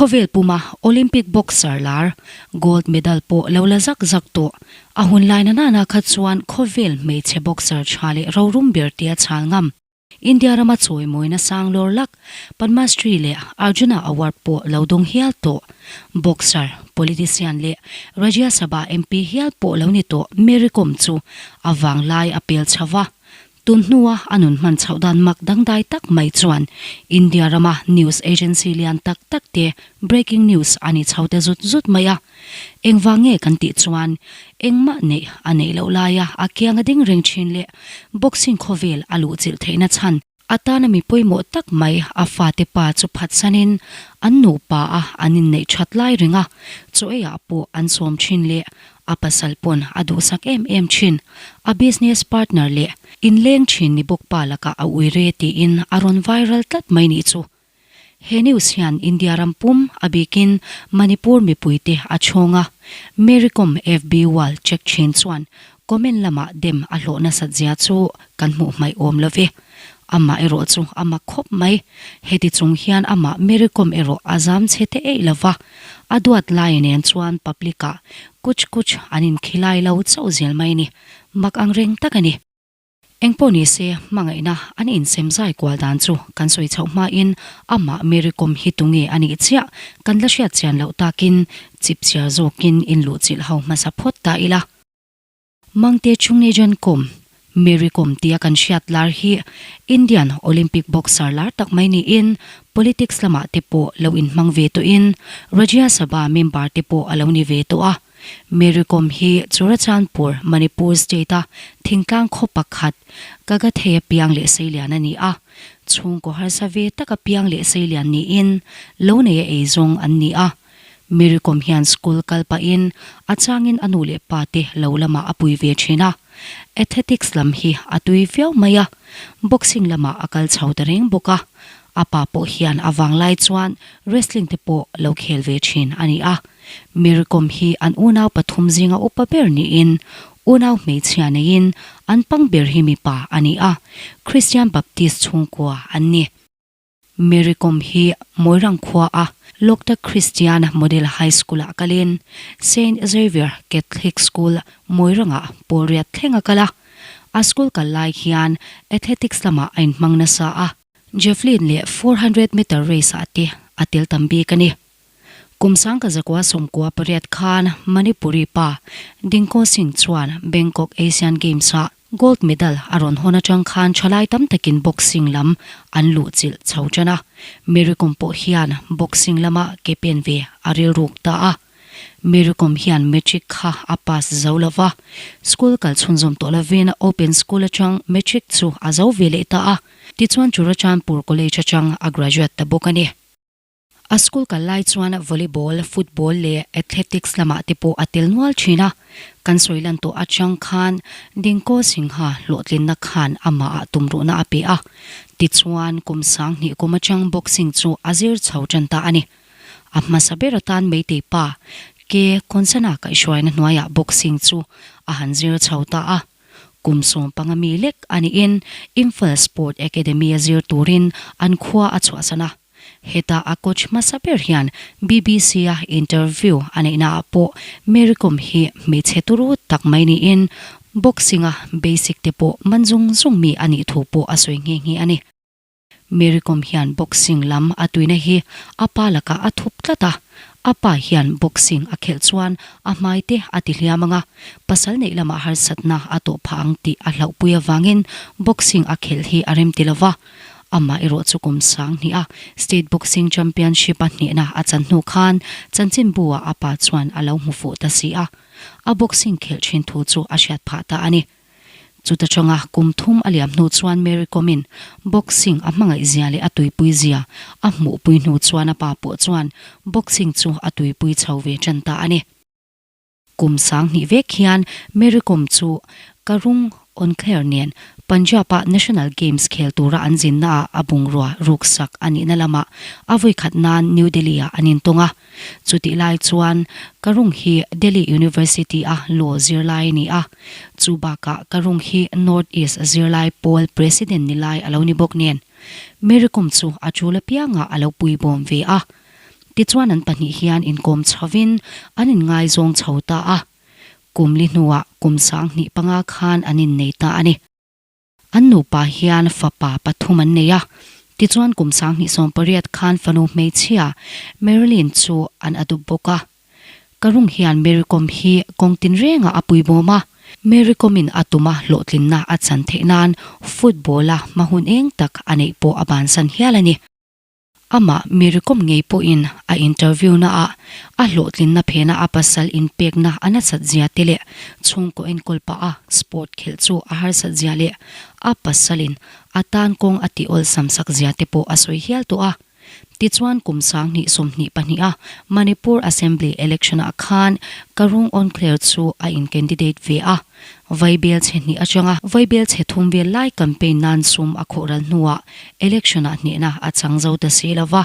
Khawvel puma Olympic boxer lar, gold medal pawh lo la zak zak tawh. A hun lai na nana kha chuan khawvel hmeichhe boxer tha leh rorum ber tia chhal ngam. India rama chawimawina sang lawr lak, Padma Shri leh Arjuna Award pawh lo dawng hial tawh. Boxer, politician leh Rajya Sabha MP hial pawh lo ni tawh Mary Kom chu a vanglai a pel chho va. Tun hnua a nun hman chhoh dan mak dangdai tak mai chuan India rama news agency lian tak tak te breaking news a ni chho te zut zut mai a. Engvang nge kan tih chuan engmah neih a neih loh laia a kiang a ding reng thin leh boxing khawvel a luhchilh theihna chhan atana mi pawimawh tak mai a fate pa chu phatsanin an nupa a an inneih that lai reng a, chaw eiah pawh an sawm thin leh A pasal pawn a duhsak em em thin. A business partner leh inleng thin ni bawk pa lakah a ui re tiin a rawn viral tlat mai nih chu. He news hian India ram pum a bikin Manipur mipuite a chhawng a. Mary Kom FB wall check thin chuan comment lamah dem a hlawh nasat zia chu kan hmuh hmaih awm lo ve. Amah erawh chu a mak khawp mai. Heti chung hian amah Mary Kom erawh a zam chhe te eih lo va. A duat lai nen chuan public ah kuch kuch an inkhilai lo chauh zel mai ni. Mak ang reng tak a ni. Engpawh ni se, hmangaihna an insem zai kual dan chu kan sawi chhoh hmain amah Mary Kom hi tunge a nih chiah kan la hriat chian loh takin chipchiar zawkin inluhchilh ho hmasa phawt ta ila. Mangte Chungnejan Kom, Mary Kom tia kan hriat lar hi Indian Olympic boxer lar tak mai niin politics lamah te pawh lo inhmang ve tawhin Rajya Sabha member te pawh a lo ni ve tawh a. Mary Kom hi Churachandpur, Manipur state-a thingtlang khaw pakhat Kagathei-a piang leh seilian a ni a. Chhungkaw harsa ve taka piang leh seilian niin lo neia eizawng an ni a. Mary Kom hian school kal pahin a changin a nu leh pa te lo lamah a pui ve thin a. Athletics lam hi a tui viau mai a, boxing lamah a kal chho ta reng bawk a. A pa pawh hian a vanglai chuan wrestling te pawh lo khel ve thin a ni a. Mary Kom hi an unau pathum zinga upa ber niin unau hmeichhia neiin an pang ber hi mipa a ni a, Christian Baptist chhungkua an ni. Mary Kom hi Moirang khua a Loktak Christian Model High School ah kalin Saint Xavier Catholic School Moirang ah pawl riat thleng a kal a. A school kal lai hian athletics lamah a inhmang nasa a, javelin leh 400 meter race ah te a tel tam bik a ni. Kum 1998 khan Manipuri pa Dingko Singh chuan Bangkok Asian Games ah Gold medal a rawn hawn atang khan thalai tam takin boxing lam an luhchilh chho tan a. Mary Kom pawh hian boxing lama ke pen ve a rilruk ta a. Mary Kom hian matric kha a pass zo lo va, school kal chhunzawm tawh lovin open school atang matric chu a zo ve leh ta a. Tichuan Churachandpur College atang a graduate ta bawk a ni. A school kal lai chuan volleyball, football leh athletics lamah te pawh a tel nual thin a. Kan sawi lan tawh atang khan Dingko Singha hlawhtlinna khan amahah tumruhna a pe a. Tichuan kum 2000 kum atang boxing chu a zir chho tan ta a ni. A hmasa ber atan Meitei pa Ke Konsana kaihhruaina hnuaiah boxing chu a han zir chho ta a. Kum 15 mi lek a niin Imphal Sport Academy a zir turin an khua a chhuahsan a. Heta a coach hmasa ber hian BBC a interview a neihna ah pawh Mary Kom hi hmeichhe turu tak mai niin boxing a basic te pawh man zung zung mi a nih thu pawh a sawi nghe nghe a ni. Mary Kom hian boxing lam a tuina hi a pa lakah a thup tlat a, a pa hian boxing a khelh chuan a hmai te a ti hliam ang a, pasal neih lamah harsatna a tawh phah ang tih a hlauhpui avangin boxing a khelh hi a rem ti lova. Amah erawh chu kum 2000 a State Boxing Championship a hnehna a chan hnu khan chanchinbu ah a pa chuan a lo hmu fuh ta si a, a boxing khelh thin thu chu a hriat phah ta a ni. Chuta tanga kum thum a liam hnu chuan Mary Kom-in boxing a hmangaih zia leh a tuipui zia a hmuhpui hnu chuan a pa pawh chuan boxing chu a tuipui chho ve tan ta a ni. Kum 2000 vek hian Mary Kom chu Karung Onkhair nen Punjab-a National Games khel tura an zinnaah a bungrua ruksak a nihna lamah a vawikhat nan New Delhi-ah an intawng a. Chutih lai chuan Karung hi Delhi University-a law zirlai a ni a. Chu bakah Karung hi North East zirlai pawl President ni lai a lo ni bawk nen Mary Kom chu a tul apiangah a lo puibawm ve a. Tichuan an pahnih hian inkawm chhovin an inngaizawng chho ta a. Kum li hnuah kum 2005 khan an innei ta a ni. An nupa hian fapa pathum an nei a, tichuan kum 2018 khan fanu hmeichhia Marilyn chu an a dup bawk a. Karung hian Mary Kom hi kawng tinrengah a puibawm a, Mary Kom-in a tuma hlawhtlinna a chan theih nan football-a hma hun eng tak a neih pawh a bansan hial a ni. Amah Mary Kom ngei pawhin a interview naah a hlawhtlinna phena a pasal inpekna a nasat zia te leh chhungkaw enkawl pah a sport khelh chu a harsat zia leh a pasalin a tan kawng a tih awlsam sak zia te pawh a sawi hial tawh a. Tichuan kum 2022 a Manipur Assembly election ah khan Karung Onclair chu a in candidate ve a. Vaibel chhe hnih atanga vaibel chhe thum vel lai campaign nan sum a khawh ral hnuah election ah hnehna a chang zo ta si lo va.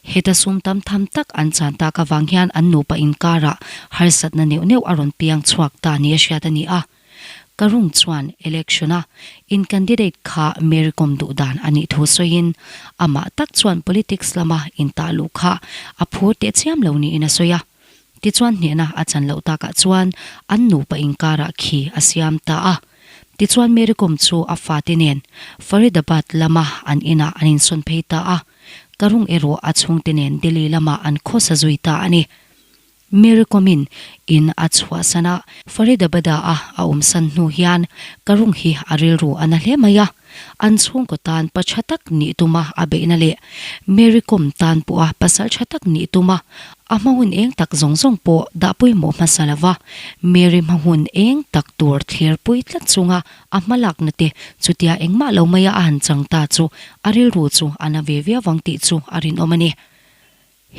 Heta sum tam tham tak an chan tak avang hian an nupa inkarah harsatna neuh neuh a rawn piang chhuak ta ni a hriat a ni a. Karung chuan election a in candidate kha Mary Kom duh dan a nih thu sawiin amah tak chuan politics lama intah luh kha a phur teh chiam lo niin a sawi a. Tichuan hnehna a chan loh takah chuan an nupa inkarah khi a siam ta a. Tichuan Mary Kom chu a fate nen Faridabad lama an inah an insawn phei ta a. Karung erawh a chhungte nen Delhi lamah an khawsa zui ta a ni. Mary Kom-in in a chhuahsan a, Faridabad-a a awmsan hnu hian Karung hi a rilru a na hle mai a. An chhungkaw tan pa tha tak nih tuma a beihna leh Mary Kom tan pawha pasal tha tak nih tuma a hma hun eng tak zawng zawng pawh dah pawimawh hmasa lova Mary hma hun eng tak tur thlir pui tlat chunga a hma lakna te chutia engmah lo maia a han chang ta chu a rilru chu a na ve viau vang tih chu a rinawm a ni.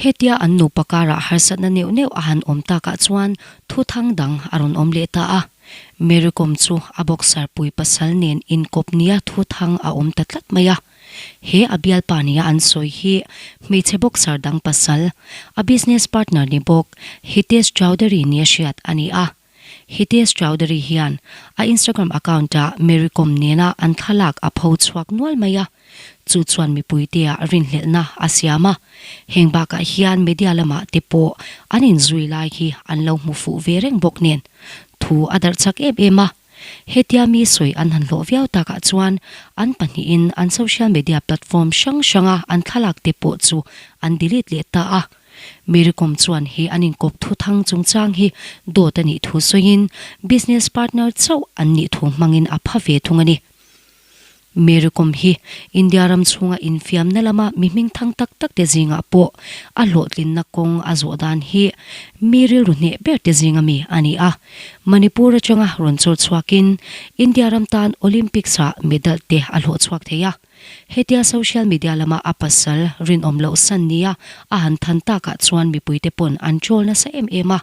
Hetia an nupa karah harsatna neuh neuh a han awm takah chuan thu thang dang a rawn awm leh ta a. Mary Kom chu a boxer pui pasal nen inkawp nia thu thang a awm ta tlat mai a. He a bialpa nia an sawi hi hmeichhe boxer dang pasal, a business partner ni bawk Hitesh Chaudhary nia hriat a ni a. Hitesh Chaudhary hian a Instagram account-ah Mary Kom nena an thlalak a pho chhuak nual mai a, chu chuan mipuitea rinhlelhna a siam a. Heng bakah hian media lamah te pawh an inzui lai hi an lo hmu fuh ve reng bawk nen thu a darh chak em em a. Hetia mi sawi an han hlawh viau takah chuan an pahnihin an social media platform hrang hranga an thlalak te pawh chu an delete leh ta a. Mary Kom chuan he an inkawp thuthang chungchang hi dawt a nih thu sawiin business partner chauh an nih thu hmangin a pha ve thung a ni. Mary Kom hi India ram chhunga infiamna lama mi hmingthang tak tak te zingah pawh a hlawhtlinna kawng a zawh dan hi mi rilru hneh ber te zinga mi a ni a. Manipur atanga rawn chawr chhuakin India ram tan Olympics-ah medal te a hlawh chhuak thei a. Hetia social media lama a pasal rinawm loh san nia a han than takah chuan mipuite pawn an troll nasa em em a.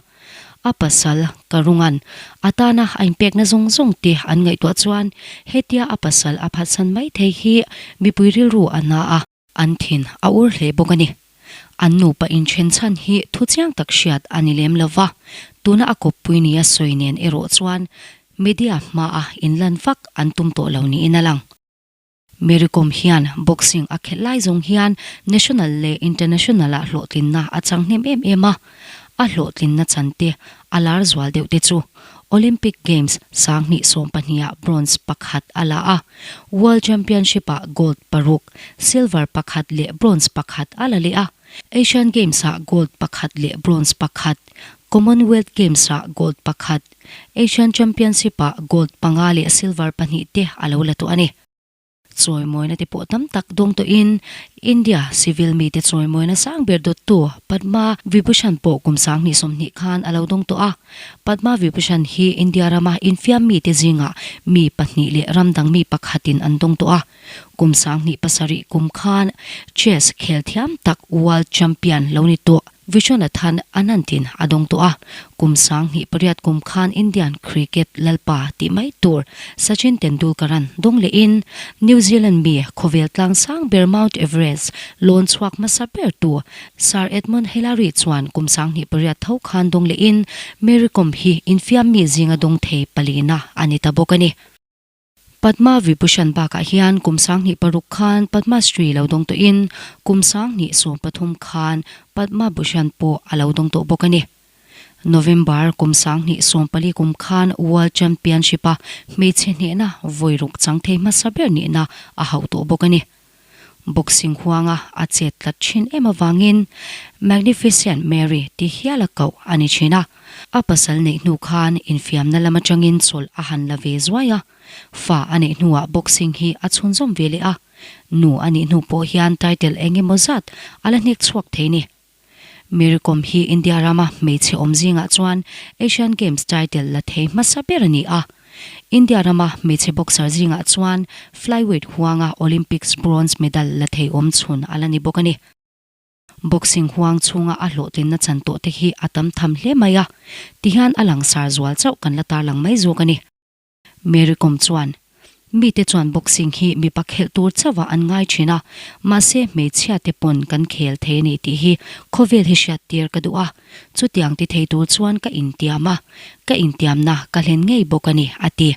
A pasal Karungan a tana a inpekna zawng zawng te an ngaihtuah chuan hetia a pasal a phatsan mai thei hi mipui rilru a na a, an thin a ur hle bawk a ni. An nupa inthen chhan hi thu chiang tak hriat a ni lem lova, tuna a kawppui nia sawi nen erawh chuan media hmaa inlan vak an tum tawh lo niin a lang. Mary Kom hian boxing a khelh lai zawng hian national leh international ah hlawhtlinna a chang hnem em em a. A hlawhtlinna chan te a lar zual deuh te chu Olympic Games 2012 ah bronze pakhat a la a, World Championship ah gold paruk, silver pakhat leh bronze pakhat a la leh a. Asian Games ah gold pakhat leh bronze pakhat, Commonwealth Games ah gold pakhat, Asian Championship ah gold panga leh silver pahnih te a lo la tawh a ni. Chawimawina te pawh tam tak dawng tawhin India civil mite chawimawina sang ber dawttu Padma Vibhushan pawh kum 2020 khan a lo dawng tawh a. Padma Vibhushan hi India rama infiam mite zingah mi pahnih leh ram dang mi pakhatin an dawng tawh a. Kum 2007 kum khan chess khel thiam tak world champion lo ni tawh Vishwanathan Anand-in a dawng tawh a. Kum 2008 kum khan Indian cricket lalpa tih mai tur Sachin Tendulkar-a'n dawng lehin New Zealand mi khawvel tlang sang ber Mount Everest lawn chhuak hmasa ber tu Sir Edmund Hillary chuan kum 2008 tho khan dawng lehin Mary Kom hi infiam mi zinga dawng thei palina a ni ta bawk a ni. Padma Vibhushan bakah hian kum 2006 khan Padma Shri lo dawng tawhin kum 2013 khan Padma Bhushan pawh a lo dawng tawh bawk a ni. November kum 2014 kum khan World Championship-a hmeichhe hnehna vawi ruk chang thei hmasa ber nihna a hauh tawh bawk a ni. Boxing huanga a chet tlat thin em avangin Magnificent Mary ti hial a koh a ni thin a. A pasal neih hnu khan infiamna lam atangin chawlh a han la ve zuai a. Fa a neih hnuah boxing hi a chhunzawm ve leh a. Nu a nih hnu pawh hian title eng emaw zat a la hnek chhuak thei ni. Mary Kom hi India rama hmeichhe awm zingah chuan Asian Games title la thei hmasa ber a ni a. India rama hmeichhe boxer zingah chuan flyweight huanga Olympics bronze medal la thei awm chhun a la ni bawk a ni. Boxing huang chhunga a hlawhtlinna chan tawh te hi a tam tham hle mai a, tihian a langsar zual chauh kan la tarlang mai zawk a ni. Mary Kom chuan, Mite chuan boxing hi mipa khelh tur chauhah an ngai thin a, mahse hmeichhia te pawn kan khel thei a ni tih hi khawvel hi hriat tir ka duh a, chutiang ti thei tur chuan ka intiam a, ka intiamna ka hlen ngei bawk a ni, a ti.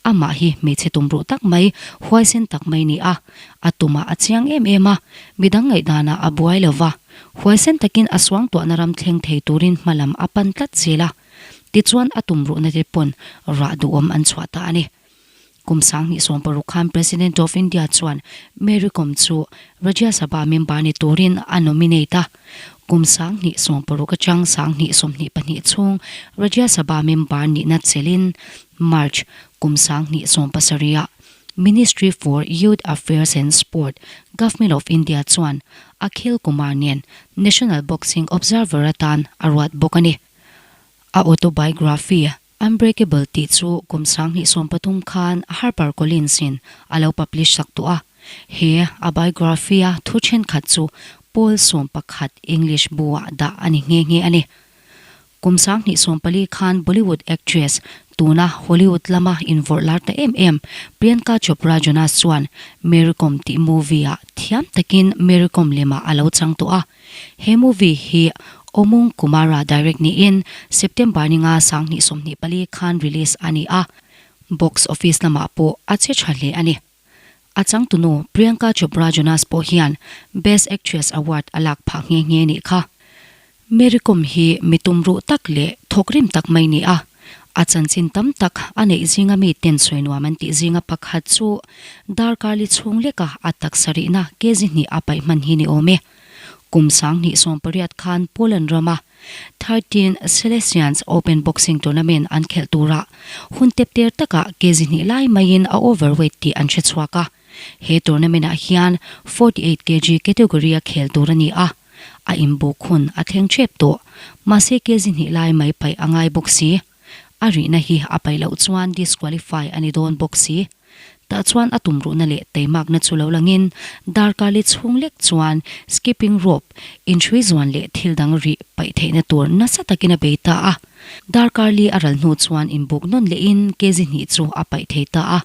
Amah hi hmeichhe tumruh tak mai, huaisen tak mai ni a, a tumah a chiang em em a, midang ngaihdanah a buai lo va, huaisen takin a suangtuahna ram thleng thei turin hmalam a pan tlat zel a. Tichuan a tumruhna te pawn rah duhawm an chhuah ta a ni. Kum 2016 khan President of India chuan Mary Kom chu Rajya Sabha member ni turin a nominate a. Kum 2016 atang 2022 chhung Rajya Sabha member nihna chelin March kum 2017 ah Ministry for Youth Affairs and Sport, Government of India chuan Akhil Kumar nen National Boxing Observer atan a ruat bawk a ni. A autobiography, Unbreakable tih chu kum 2013 khan Harper Collins in a lo publish sak tawh a. He a biography a thu thenkhat chu Pawl 11 English bu ah dah a ni nghe nghe a ni. Kum 2014 khan Bollywood actress, tuna Hollywood lama invawrh lar ta em em Priyanka Chopra Jonas chuan Mary Kom tih movie ah thiam takin Mary Kom lemah a lo chang tawh a. He movie hi Omung Kumara direct niin September ni nga 2024 khan release a ni a, box office lamah pawh a che tha hle a ni. A changtunu Priyanka Chopra Jonas pawh hian Best Actress award a lak phah nghe nghe nih kha. Mary Kom hi mi tumruh tak leh thawkrim tak mai ni a, a chanchin tam tak a neih zinga mi ten sawi nuam an tih zinga pakhat chu darkar li chhung leka a taksa rihna kg hnih a paih hman hi ni awm e. Kum 2018 khan Poland rama 13 Silesians Open Boxing Tournament an khelh turah hun tepter takah kg hnih lai maiin a overweight tih an hre chhuak a. He tournament-ah hian 48 kg category-a khel tur a ni a, a inbuk hun a thleng ṭhep tawh. Mahse kg hnih lai mai paih a ngai bawk si. A rihna hi a paih loh chuan disqualify a ni dawn bawk si. Tah chuan a tumruhna leh teimakna chu lo langin darkar li chhung lek chuan skipping rope, inhrui zuan leh thil dang rih paih theihna tur nasa takin a bei ta a. Darkar li a ral hnu chuan inbuk nawn lehin kg hnih chu a paih thei ta a.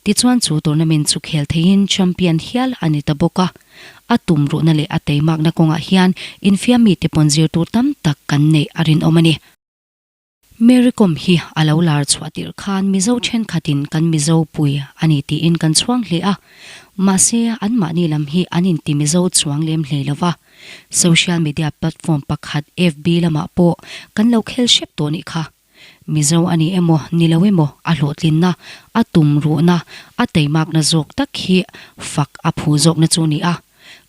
Tichuan chu tournament chu khel theiin champion hial a ni ta bawk a. A tumruhna leh a teimakna kawngah hian infiam mite pawn zir tur tam tak kan neih a rinawm a ni. Mary Kom hi a lo lar chhuah tirh khan Mizo thenkhatin kan Mizo pui a ni tiin kan chhuang hle a, mahse anmahni lam hi an inti Mizo chuang lem hlei lo va. Social media platform pakhat FB lamah pawh kan lo khel hrep tawh nih kha. Mizo a ni emaw ni lo emaw a hlawhtlinna, a tumruhna, a teimakna zawk tak hi fak a phu zawkna chu ni a.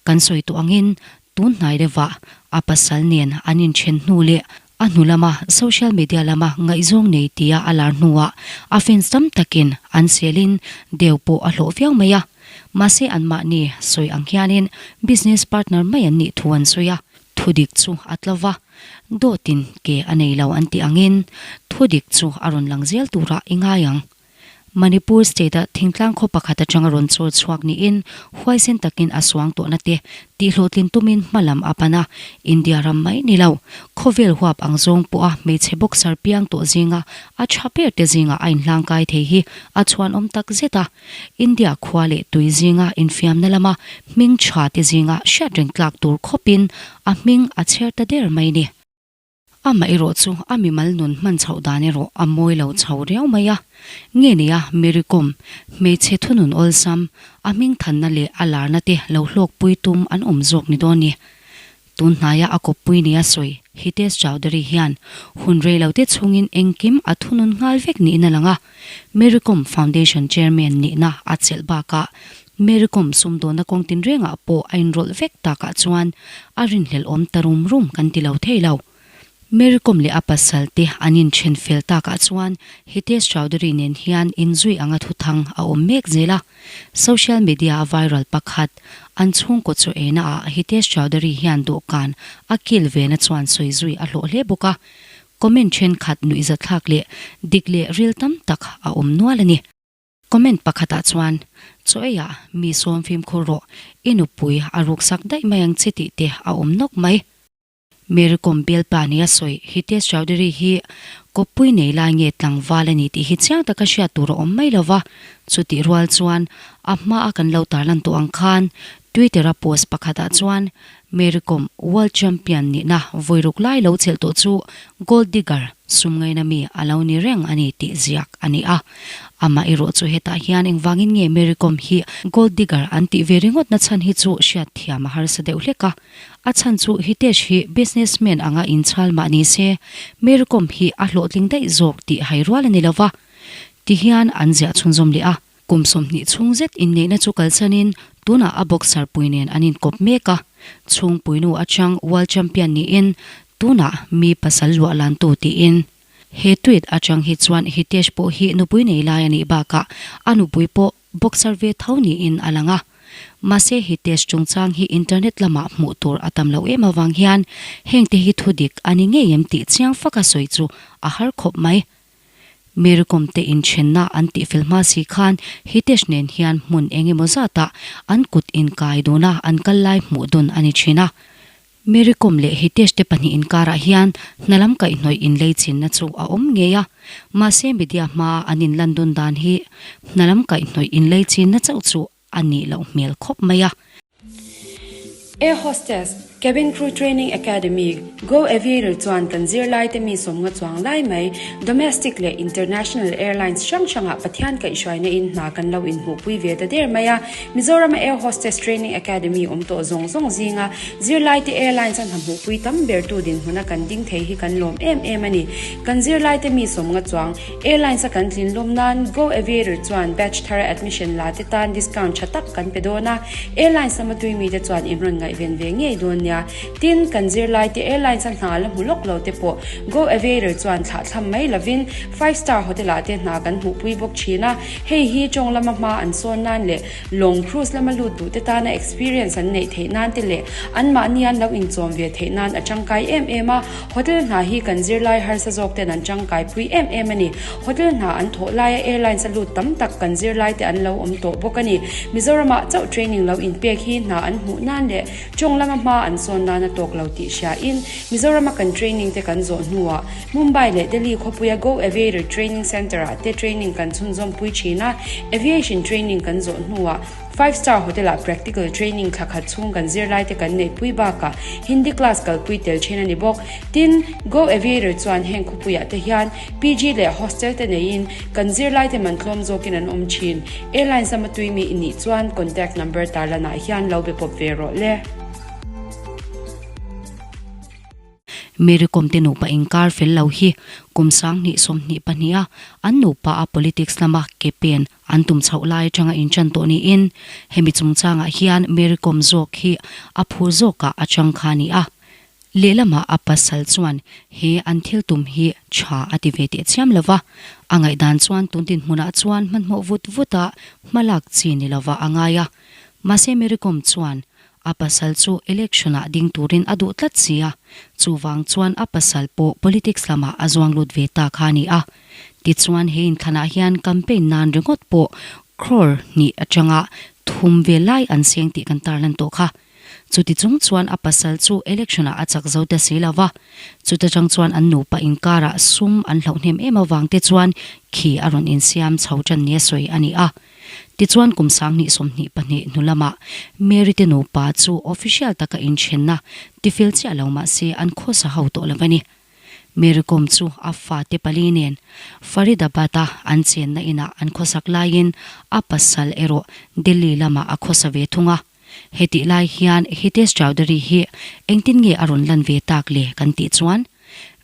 Kan sawi tawh angin tun hnai deuhah a pasal nen an inthen hnu leh A hnu lama social media lama ngaihzawng nei tia a lar hnuah a fans tam takin an selin deu pawh a hlawh viau mai a. Mahse anmahni sawi ang hianin business partner mai an nih thu an sawi a, thudik chu a tlo va, dawtin ke a nei lo an tih angin thudik chu a rawn lang zel turah i ngai ang. Manipur state-a thingtlang khaw pakhat atanga rawn chawl chhuak niin huaisen takin a suang tawhna te tihhlawhtlin tumin hma lam a pan a, India ram mai ni lo, khawvel huap ang zawng pawha hmeichhe boxer piang tawh zinga a tha ber te zinga a inhlangkai thei hi a chhuanawm tak zet a. India khua leh tui zinga infiamna lama hming tha te zinga hriat reng tlak tur khawpin a hming a chher ta der mai ni. Amaherawh chu a mimal nun hman chhoh dan erawh a mawi lo chho riau mai a. Nge nia Mary Kom, hmeichhe thunun awlsam, a hmingthanna leh a larna te lo hlawkpui tum an awm zawk ni dawn ni. Tun hnaia a kawppui nia sawi Hitesh Chaudhary hian hun rei lo te chhungin engkim a thunun nghal vek niin a lang a, Mary Kom Foundation Chairman nihna a chelh bakah Mary Kom sumdawnna kawng tinrengah pawh a inrawlh vek takah chuan a rinhlelh awm ta rum rum kan ti lo thei lo. Mary Kom leh a pasal te an inthen fel takah chuan Hitesh Chaudhary nen hian inzui anga thuthang a awm mek zel a. Social media a viral pakhat, an chhungkaw chu eina ah Hitesh Chaudhary hian dawhkan a kil vena chuan sawi zui a hlawh hle bawk a. Comment thenkhat nuihzathlak leh dik leh ril tam tak a awm nual a ni. Comment pakhatah chuan, Chaw eiah mi sawm fimkhur rawh, i nupui a ruksak daih mai ang che tih te a awm nawk mai. Mary Kom bialpa nia sawi Hitesh Chaudhary hi kawppui nei lai nge tlangval a ni tih hi chiang taka hriat tur a awm mai lo va, chutih rual chuan a hmaa kan lo tarlan tawh ang khan Twitter-a post pakhatah chuan Mary Kom World Champion nihna vawiruk lai lo chelh tawh chu Gold Digger sum ngaina mi a lo ni reng a ni tih ziak a ni a. Amah erawh chu hetah hian engvangin nge Mary Kom hi Gold Digger an tih ve ringawt na chhan hi chu hriat thiam a harsa deuh hlek a. A chhan chu Hitesh hi businessman anga inchhal mah ni se, Mary Kom hi a hlawhtling daih zawk tih hai rual a ni lo va. Tihian an ziah chhunzawm leh a. Kum 20 chhung zet inneihna chu kalsanin tunah a boxer pui nen an inkawp mek a. Chhungpuinu atang world champion niin tunah mi pasal luah lantu tiin. He tweet atang hi chuan Hitesh pawh hi nupui nei lai a nih bakah a nupui pawh boxer ve tho niin a lang a. Mahse Hitesh chungchang hi internet lamah hmuh tur a tam lo em avang hian hengte hi thudik a ni ngei em tih chiang faka sawi chu a har khawp mai. Mary Kom te inthenna an tihfel hma si khan Hitesh nen hian hmun eng emaw zatah an kut inkai duna an kal lai hmuh dun a ni thin a. Mary Kom leh Hitesh te pahnih inkarah hian hna lam kaihhnawih inlei chinna chu a awm ngei a, mahse media hmaa an inlan dun dan hi hna lam kaihhnawih inlei chinna chauh chu a nih loh hmel khawp mai a. Air Hostess, Cabin Crew Training Academy, Go Aviator chuan kan zirlaite mi sawmnga chuang lai mai domestic leh international airlines hrang hrangah Pathian kaihhruaina in hna kan lo inhmuhpui ve ta der mai a. Mizorama Air Hostess Training Academy awm tawh zawng zawng zinga zirlaite airlines a hna hmuhpui tam bertu dinhmuna kan ding thei hi kan lawm em em a ni. Kan zirlaite mi sawmnga chuang Airlines a kan tlin lawm nan Go Aviator chuan batch thara admission la te tan discount tha tak kan pe dawn a, Airlines lama tui mite chuan in rawn ngaihven ve ngei dawn nia. Tin, kan zirlai te Airlines a hna la hmu lawk lo te pawh Go Aviator chuan thlah thlam mai lovin five star hotel ah te hna kan hmuhpui bawk thin a, hei hi tawng lama hma an sawn nan leh Lawng cruise lama lut duh te tana experience an neih theih nan te leh anmahni an lo inchawm ve theih nan a tangkai em em a. Hotel hna hi kan zirlai harsa zawk ten an tangkai pui em em a ni. Hotel hna an thawh laia airlines a lut tam tak kan zirlai te an lo awm tawh bawk a ni. Mizoramah chauh training lo inpek hi hna an hmuh nan leh tawng lama hma an sawn nan a tawk lo tih hria in Mizorama kan training te kan zawh hnuah Mumbai leh Delhi khawpuia Go Aviator Training Centre ah te training kan chhunzawm pui thin a, Aviation training kan zawh hnuah Five Star Hotel ah practical training thla khat chhung kan zirlai te kan neihpui bakah Hindi class kalpui tel thin a ni bawk. Tin, Go Aviator chuan heng khawpuiah te hian PG leh hostel te neiin kan zirlai te man tlawm zawkin an awm thin. Airlines lama tui mi i nih chuan contact number tarlanah hian lo be pawp ve rawh le. Mary Kom te nupa inkar fel lo hi kum 2022 a an nupa a politics lama ke pen an tum chhoh lai atanga inṭan tawh niin hemi chungchangah hian Mary Kom zawk hi a phur zawkah a chang kha a ni a. Lehlamah a pasal chuan he an thil tum hi tha a ti ve teh chiam lo va, a ngaihdan chuan tun dinhmunah chuan hmanhmawh vut vuta hmalak chi ni lova a ngai a. Mahse Mary Kom chuan A pasal chu election ah ding turin a duh tlat si a, chuvang chuan a pasal pawh politics lamah a zuang lut ve ta kha a ni a. Tichuan he inthlanah hian campaign nan ringawt pawh crore hnih atanga thum ve lai an seng tih kan tarlan tawh kha. Chuti chung chuan a pasal chu election ah a chak zo ta si lo va, chuta tang chuan an nupa inkarah sum an hloh hnem em avang te chuan khi a rawn insiam chho tan nia sawi a ni a. Tichuan kum 2022 hnu lamah Mary te nupa chu official taka inthenna tifel chiah lo mahse an khawsa ho tawh lo a ni. Mary Kom chu a fate pali nen Faridabad-a an chenna inah an khawsak laiin a pasal erawh Delhi lamah a khawsa ve thung a. Hetih lai hian Hitesh Chaudhary hi engtin nge a rawn lan ve tak le kan tih chuan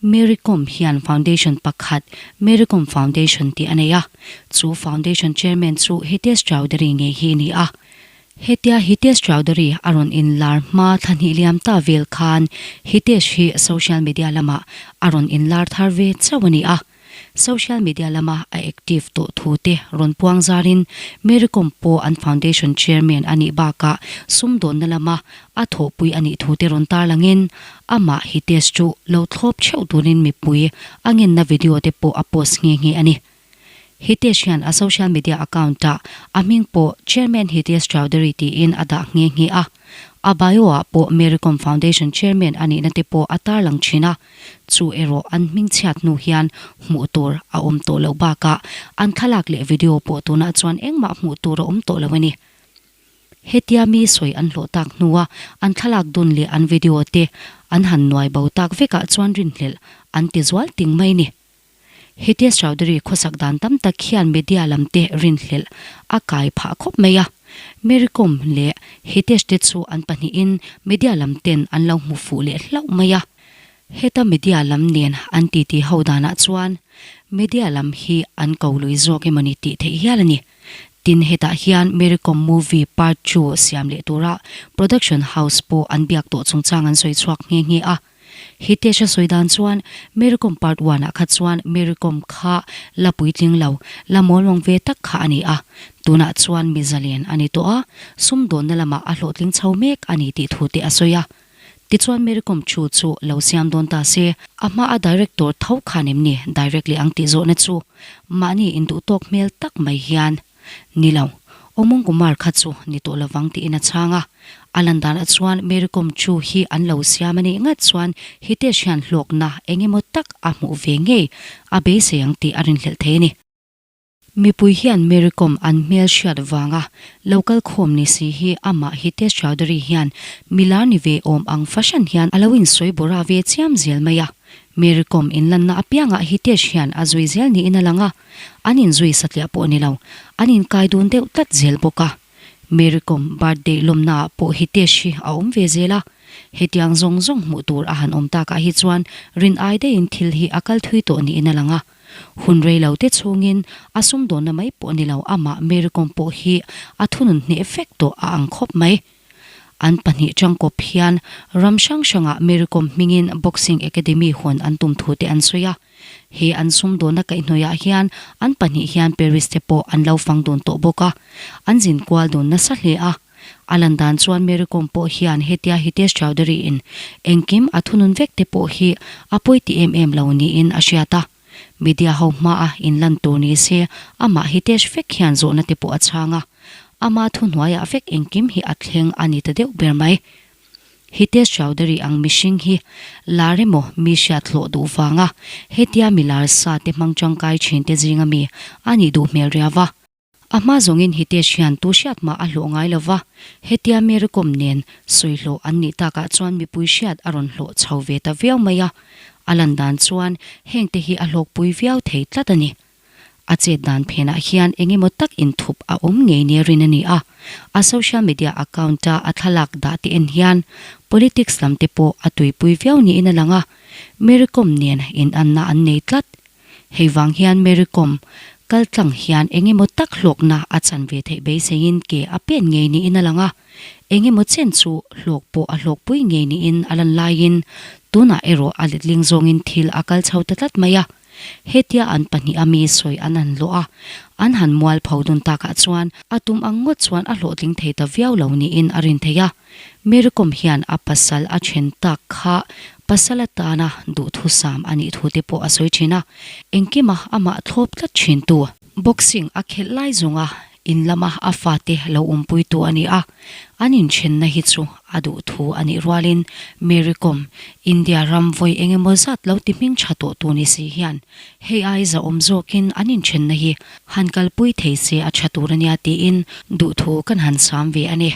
Mary Kom hian foundation pakhat Mary Kom Foundation tih a nei a, chu foundation chairman chu Hitesh Chaudhary ngei hi a ni a. Hetia Hitesh Chaudhary a rawn inlar hma thla hnih liam ta vel khan Hitesh hi social media lamah a rawn inlar thar ve chauh a ni a. Social media lama a active tawh thu te rawn puang zarin Mary Kom pawh an foundation chairman a nih bakah sumdawnna lama a thawhpui a nih thu te rawn tarlangin amah Hitesh chu lo thlawp theuh turin mipui a ngenna video te pawh a post nghe nghe a ni. Hitesh hian a social media account-ah a hming pawh Chairman Hitesh Chaudhary tiin a dah nghe nghe a. A bio-ah pawh Mary Kom Foundation Chairman a nihna te pawh a tarlang thin a. Chu erawh an hming chhiat hnu hian hmuh tur a awm tawh loh bakah an thlalak leh video pawh tunah chuan engmah hmuh tur a awm tawh lo a ni. Hetia mi sawi an hlawh tak hnua an thlalak dun leh an video te an han nuai bo tak vekah chuan rinhlelh an ti zual ting mai ni. Hitesh Chaudhary khawsak dan tam tak hian media lam te rinhlelh a kai phah khawp mai a. Mary Kom leh Hitesh te chu an pahnihin media lam ten an lo hmu fuh leh hlauh mai a. Heta media lam nen an titi ho danah chuan media lam hi an ko lui zawk emawni tih theih hial a ni. Tin hetah hian Mary Kom movie part two siam leh tura production house pawh an biak tawh chungchang an sawi chhuak nghe nghe a. Hitesh a sawi dan chuan Mary Kom part one ah kha chuan Mary Kom kha la puitling lo, la mawlmawng ve tak kha a ni a. Tunah chuan mi zalen a ni tawh a, sumdawnna lamah a hlawhtling chho mek a ni tih thu te a sawi a. Tichuan Mary Kom thu chu lo siam dawn ta se, a hma a director tho khan em ni direct leh ang tih zawhna chu mahni induhtawk hmel tak mai hian Ni lo, Omung Kumar kha chu ni tawh lovang tiin a chhang a. A lan danah chuan Mary Kom chu hi an lo siam a nih ngat chuan Hitesh hian hlawkna eng emaw tak a hmuh ve ngei a beisei ang tih a rinhlelh thei a ni. Mipui hian Mary Kom an hmel hriat vanga lo kal khawm ni si hi amah Hitesh Chaudhary hian milar ni ve awm ang fahran hian a lo insawi bawrah ve chiam zel mai a. Mary Kom inlanna apiangah Hitesh hian a zui zel niin a lang a. An inzui satliah pawh a ni lo, an inkai dun deuh tlat zel bawk a. Mary Kom birthday lawmnaah pawh Hitesh hi a awm ve zel a. Hetiang zawng zawng hmuh tur a han awm takah hi chuan rin ai daihin thil hi a kal thui tawh niin a lang a. Hun rei lo te chhungin a sumdawnna mai pawh a ni lo, amah Mary Kom pawh hi a thunun hneh vek tawh a ang khawp mai. An pahnih tangkawp hian ram hrang hrangah Mary Kom hmingin Boxing Academy hawn an tum thu te an sawi a. He an sumdawnna kaihhnawihah hian an pahnih hian Paris te pawh an lo fang dun tawh bawk a, an zin kual dun nasa hle a. A lan dan chuan Mary Kom pawh hian hetia Hitesh Chaudhary in engkim a thunun vek te pawh hi a pawi ti em em lo niin a hriat a. Media ho hmaa inlan tur ni se amah Hitesh vek hian zawhna te pawh a chhang a, ama thuhnuaiah vek engkim hi a thleng a ni ta deuh ber mai. Hitesh Chaudhary ang mihring hi lar emaw mi hriat hlawh duh vanga hetia mi lar sa te hmang tangkai thin te zinga mi a nih duh hmel riau a. A hma zawngin Hitesh hian tu hriat mah a hlawh ngai lo va, hetia Mary Kom nen sawi hlawh an nih takah chuan mipui hriat a rawn hlawh chho ve ta viau mai a. A lan dan chuan hengte hi a hlawkpui viau thei tlat a ni. A chet dan phenah hian eng emaw tak inthup a awm ngei nia rin a ni a, a social media account-a a thlalak dah te en hian politics lam te pawh a tuipui viau niin a lang a, Mary Kom nen inanna an nei tlat. Hei vang hian Mary Kom kal tlang hian eng emaw tak hlawkna a chan ve theih beiseiin ke a pen ngei niin a lang a, eng emaw chen chu hlawk pawh a hlawkpui ngei niin a lan laiin tunah erawh a letling zawngin thil a kal chho ta tlat mai a. Hetia an pahnih a mi sawi an han hlawh a, an han mual pho dun takah chuan a tum ang ngawt chuan a hlawhtling thei ta viau lo niin a rin thei a. Mary Kom hian a pasal a then tak kha pasal atana duhthusam a nih thu te pawh a sawi thin a, engkima amah thlawp tlat thin tu. Boxing a khelh lai zawnga in lama a fate lo awmpuitu a ni a, an inthenna hi chu a duh thu a nih rualin Mary Kom, India ram vawi eng emaw zat lo ti hming tha tawh tu ni si hian hei ai zahawm zawkin an inthenna hi han kalpui thei se a tha tur a nia tiin duhthu kan han sam ve a ni.